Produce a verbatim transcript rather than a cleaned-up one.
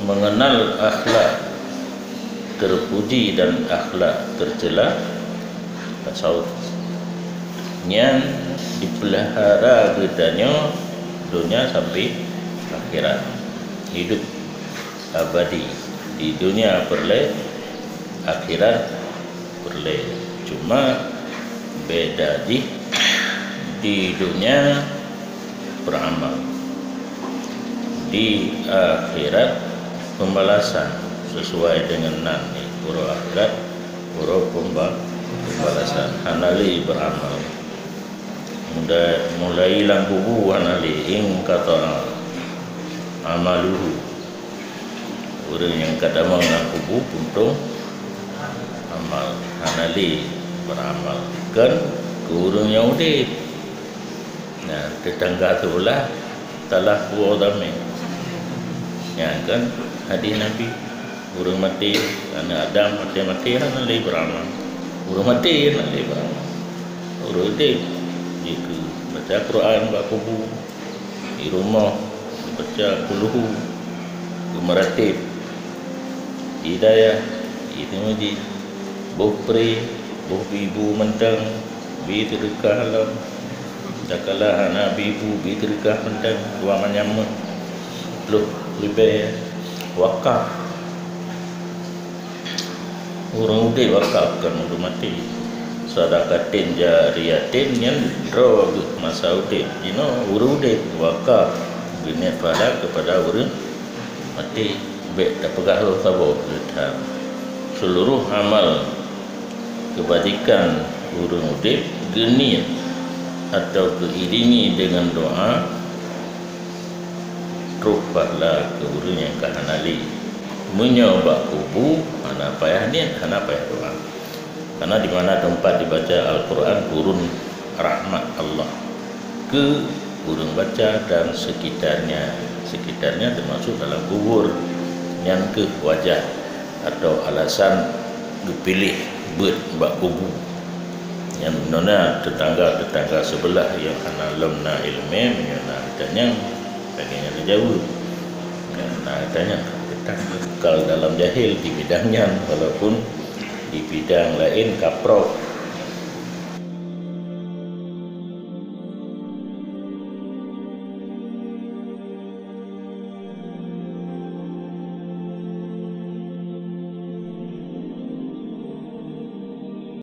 Mengenal akhlak terpuji dan akhlak tercela, tasawuf. Nyan dipeulihara geutanyoe donya sampai akhirat. Hidup abadi di donya peureulée, akhirat peureulée. Cuma beda jih, di donya beramal, di akhirat pembalasan sesuai dengan nan ni, uroe akhirat, uroe pemba-, pembalasan. Hana lé beramal. Muda-, mulai lam kubu hana lé, inqata'a amaluhu. Ureuëng nyang ka tamong lam kubu puntông amal, hana lé beramal. Kon keu ureuëng nyang udeb. Nah, tetangga sebelah talah kuah damé. Nyan kan hadis Nabi, ureuëng maté, aneuk Adam maté-maté hana lé beramal. Ureuëng maté hana lé beramal. Ureuëng udeb, jikeu baca Quran bak kubu, di rumoh baca kulhu, geumeuratéb, di dayah, di meuseujid, boh pri, boh ibu mantong, bi seudeukah lom. Takala hana bi ibu, bi seudeukah mantong, dua manyam meuh, ploh ribée, wakaf. Ureuëng udeb wakaf, kon ureuëng maté. Sadaqatin jariyatin nyan droe geuh masa udeb. Jinoe ureuëng udeb wakaf, geuniet pahala keupada ureuëng maté. Bék tapeugah lom saboh, geutan. Seuluruh amal keubajikan ureuëng udeb geuniet atau geuiringi deungon doa, troh pahala keu ureuëng nyang ka hana lé. Meunyoe bak kubu, hana payah niet, hana payah doa. Karena di mana tempat dibaca Al-Quran, turun rahmat Allah keu ureuëng baca dan sekitarnya. Sekitarnya termasuk dalam kubur. Nyan keuh wajah atau alasan geupiléh beuet bak kubu. Nyang nona tetangga-tetangga sebelah nyang hana lom na iéleumé, meunyoe na geutanyong, lagée nyan neujaweueb. Nyang na geutanyong, geutanyong kekal dalam jahil di bidang nyan, walaupun di bidang laén kaprok.